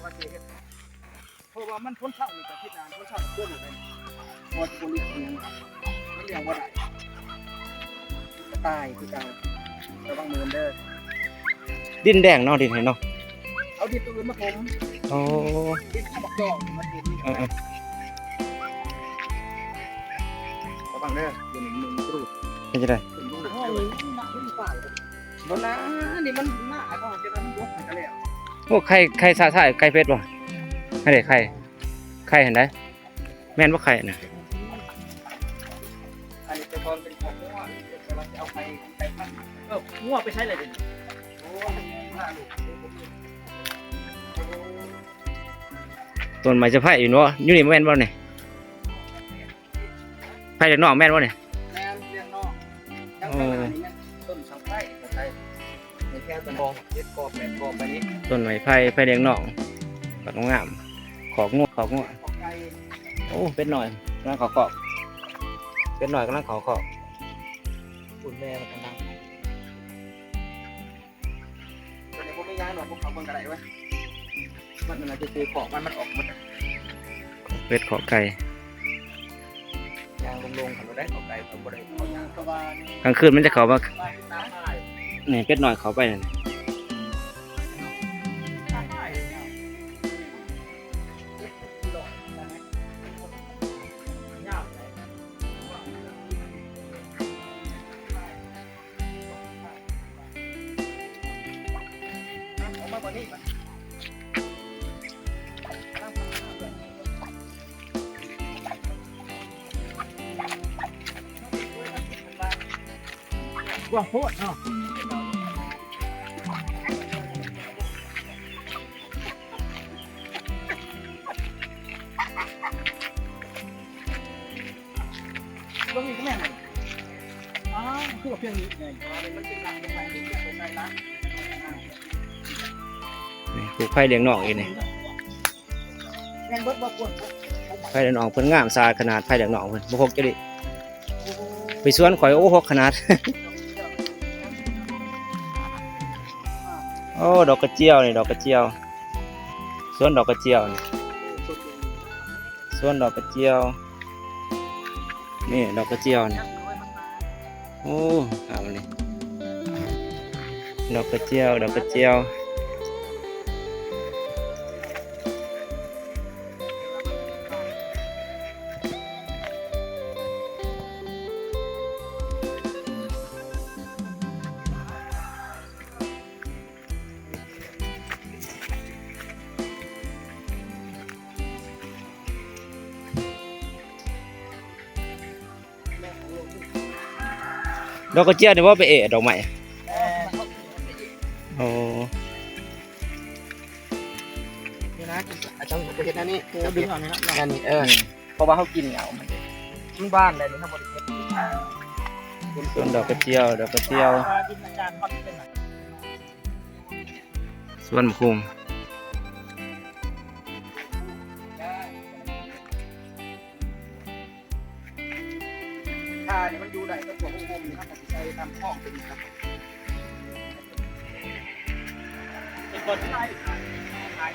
ວ່າຊິເຮັດ ເພາະວ່າມັນ ຄົນເຖົ້ານີ້ກໍຄິດນານ ຄົນເຖົ້າເກີດຢູ່ໄດ້ ບໍ່ ບໍ່ລ້ຽງອີ່ຫຍັງ ມັນລ້ຽງບໍ່ໄດ້ ກະຕ່າຍຄືເກົ່າ ລະວັງມືນເດີ. ດິນແດງເນາະ ດິນນີ້ເນາະ ເອົາດິນຕົວອື່ນມາຖົມ. ໂອ້ ດິນເອົາໝາກຈອກມາເຮັດນີ້ ເອີໆ ລະວັງເດີ ຢູ່ໃນມືກະດູດ ເຮັດຈັ່ງໃດ? ບໍ່ນາ ນີ້ມັນໜ້າເຂົາເຮັດໃຫ້ມັນບົກໃຫ້ກະແລ້ວ. ໂອ້ ໄຂ່ ໄຂ່ສະຊາຍ ໄຂ່ເຜັດບໍ່? ຫັ້ນເດ້ ໄຂ່ ໄຂ່ຫັ້ນໃດ ແມ່ນບໍ່ໄຂ່ນະ? ອັນນີ້ແຕ່ກ່ອນເປັນຂອງງົວ ແຕ່ວ່າຊິເອົາໄຂ່ ໄຂ່ພັນ ເອີ ງົວໄປໃສລະເດ? ໂອ້ຍ ໜ້າລູກ ຕົ້ນໄມ້ສະໄພຢູ່ເນາະ ຢູ່ນີ້ແມ່ນບໍ່ນີ້? ໄຜ່ລ້ຽງນ້ອງແມ່ນບໍ່ນີ້? ແມ່ນ ລ້ຽງນ້ອງ. ໂອ້ ທາງຂ້າງໜ້ານີ້ແມ່ນຕົ້ນສັງໄພ ໄປ ໃນແຖວຕົ້ນບໍ່ ເຈັດກໍ ແປດກໍໄປນີ້ ຕົ້ນໄມ້ໄຜ່ ໄຜ່ລ້ຽງນ້ອງ ບັກງາມ ຄອກງົວ ຄອກງົວ ຄອກໄກ່. ໂອ້ ເປັດນ້ອຍກຳລັງເຂົ້າຄອກ ເປັດນ້ອຍກຳລັງເຂົ້າຄອກ ພຸ້ນແມ່ມັນກຳລັງ ຕົວນີ້ບໍ່ມີຫຍັງດອກ ພວກເຂົາເບິ່ງກໍໄດ້ເວີຍ ມັນນັ້ນນະ ຄືຂອກມັນ ມັນອອກໝົດ ເປັດຂອກໄກ່ ຍ່າງລົງໆ ຄັນບໍ່ໄດ້ຂອກໄກ່ ເຂົາບໍ່ໄດ້ເຂົ້າຍ່າງ ກາງຄືນມັນຈະເຂົ້າມາ ນີ້ ເປັດນ້ອຍເຂົ້າໄປນັ້ນ. ກວ້າງໂພດເນາະ. ເບິ່ງນີ້ກໍແມ່ນ ອ້າວ ຄືວ່າພຽງນີ້ໄງ ມັນເປັນຫຼັກ ມັນໄປໃສ່ຫຼັກ ນີ້ ປູກໄຜ່ລ້ຽງນ້ອງອີກນີ້ ແມ່ນເບິດບໍ່? ໄຜ່ລ້ຽງນ້ອງເພິ່ນງາມສະອາດຂະໜາດ ໄຜ່ລ້ຽງນ້ອງເພິ່ນ ບໍ່ຫົກຈັກດິ ໄປສວນຂ້ອຍ ໂອ້ ຫົກຂະໜາດ. ໂອ້ ດອກກະຈຽວນີ້ ດອກກະຈຽວ ສວນດອກກະຈຽວນີ້ ສວນດອກກະຈຽວ ນີ້ດອກກະຈຽວນີ້ ໂອ້ ງາມອີ່ຫຼີ ດອກກະຈຽວ ດອກກະຈຽວ. ດອກກະເຈຍນີ້ບໍ່ໄປເອະດອກໄມ້? ແມ່ນ ໂອ້ ນີ້ນະ ອາຈານໄປເຮັດແນວນີ້ ໂອ້ ດຶງເອົານີ້ນະ ອັນນີ້ ເອີ ອືມ ເພາະວ່າເຮົາກິນເອົາ ມັນ ມັນບານໄດ໋ ນີ້ເຮົາບໍ່ໄດ້ເກັບ ສວນດອກກະຈຽວ ດອກກະຈຽວ ສວນໝາກຫຸ່ງ ຖ້ານີ້ມັນຢູ່ໄດ້ກັບພວກໂຮມນີ້ ເຮົາກໍຊິໃສ່ຕາມຄອງເປັນນີ້ ເປັນບ່ອນຂາຍ ຂາຍ